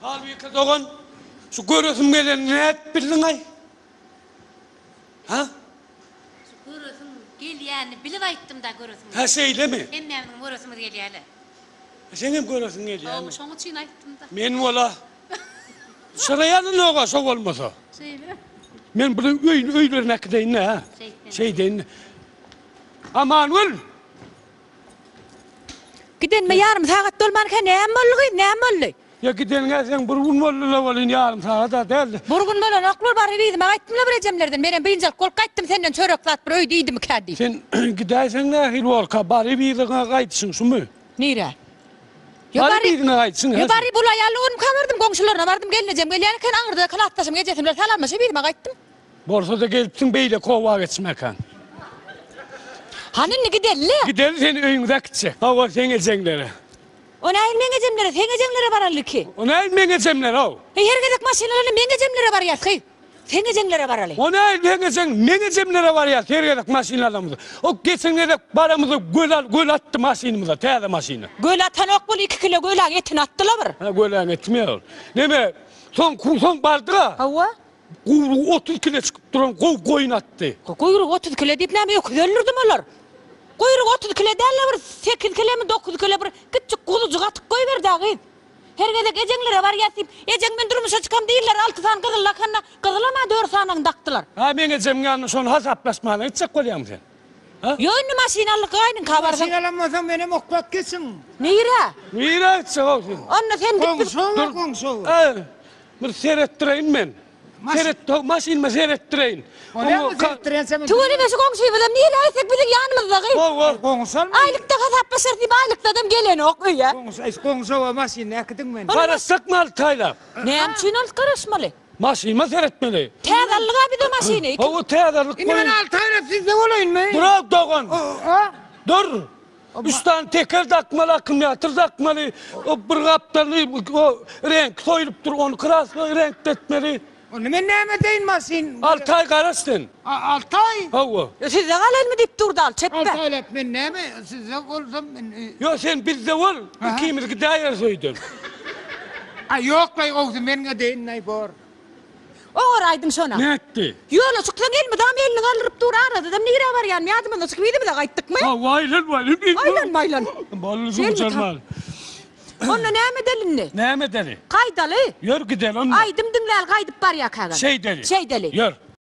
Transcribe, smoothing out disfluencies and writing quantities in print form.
Halbike dogan, şu göresim gelenini nädip bildiň-aý? Hä? Şu göresiň gelýänini bilip aýtdym-da göresiň. Hä, şeýlemi? Hemmämiziň göresimiz gelýä-le. Seňem göresiň gelýämi? Hawa, şoň üçin aýtdym-da. Men wala şyra ýazanok-a şo bolmasa. Şeýle. Men buny öý öýlerine äkideýin-dä, hä? Şeýtseň. Şeýdeýin. Amangül! Gidenime ýarym sagat bolmanka näme boldy gyz, näme boldy? Ýa gideniňe seň bir gün boldy-la welin ýarym sagat-a däldi. Bir gün bolanoklar, baryp yzyma gaýtdym-la bir ejemlerden. Menem biynjalyk bolup gaýtdym senden çörek zat bir öýde iýdimikä diýip. Sen gidäýseň nähili borka, baryp yzyňa gaýdyşyň şumy? Nirä? Ýa Baryp yzyňa gaýdyşyň Ýa baryp uly aýally orunka bardym, goňşularyna bardym, gelnejem gelýän eken, aňyrda klasdaşym ejesi bilen salamlaşyp yzyma gaýtdym. Bolsa-da gelipsiň beýleki oba geçmäkäň. Hany indi gideli-le. Gideli seni öýüňize äkitjek. Hawa seň ejeňlere. O nähili meň ejemlere, seň ejeňlere baraly ki. O nähili meň ejemlere-ow. Heý her gezek maşyn alanda meň ejemlere barýas hy. Seň ejeňlere baraly. O nähili seň ejeň, meň ejemlere barýas her gezek maşyn alamyzda. O geçen gezek baramyzda göl al, göl atdy maşynymyza, täze maşyna. Göl atanok bol iki kilo göläň etini atdy-la bir. Hä göläň etimi ol. Neme, soň, soň bardyk-a. Hawa. Guýrugy 30 kile çykyp duran gowy goýun atdy. Guýrugy 30 kile diýip näme öküz öldürdimi olar? Guýrugy 30 kile däl-de bir 8 kilemi 9 kile bir kiçjik guzujyk atyp goýberdi-ä gyz. Her gezek ejeňlere barýas diýip, ejeň men durmuşa çykam diýirler 6 sany gyzyl dakanda, gyzylam-a 4 sanyny dakdylar. Hä meň ejemiň ýanyna şony hasaplaşmana gitjek bolýaňmy sen? Hä? Ýok indi maşyn aldyk gaýnyňka barsaň. Maşyn alan bolsaň menem oklap geçiň. Nirä? Nirä gitjek-ow sen? Onda sen git biz. Goňşy oba, goňşy oba. Hä, Bir seretdireýin men. Seret, maşynyma seretdireýin. Bolýarmy seretdirýänçä men. Tüweleme şu goňşymyzam nirä gitsek biziň ýanymyzda gyz. Hawa. Goňşy alma. Aýlykda hasaplaşarys diýip aýlykdadam gelenok öýe. Goňşy, aý goňşy oba maşynyny äkidiň meni. Garaşjakmy alty aýlap? Näme üçin alty garaşmaly? Maşynyma seretmeli. Täze aldyk-a biz o maşyny. Hawa täze aldyk. Indi men alty aýlap sizde bolaýynmy? Dur-a dogan. A? Dur. Üç sany teker dakmaly, akkumulýator dakmaly, o bir gapdaly o reňki soýulyp dur, ony kraska reňkletmeli. Onda men näme edeýin maşyn? Alty aý garaş sen. Alty aý? Hawa. E sizde galaýynmy diýip durdy al çepbe. Alty aýlap men näme sizde bolsam men. Ýok sen bizde bol, ikimiz gidäýeris öýden. A ýok-laý gowsy men edeýin-laý bor. Oňaraýdyň şona. Nätdi? Ýola çyksaň elmydam elini galdyryp dur, aradadam nirä barýanymy ýadymyzdan çykyp yzymyza gaýtdykmy? Hawa, aýlan, aýlan. Aýlanma, aýlan. Boldy, gutarmaly. Onda näme edeli indi? Näme edeli? Gaýdaly. Ýör gideli onda. Aýdym diňläli gaýdyp barýarkagan. Şeýdeli. Şeýdeli. Ýör.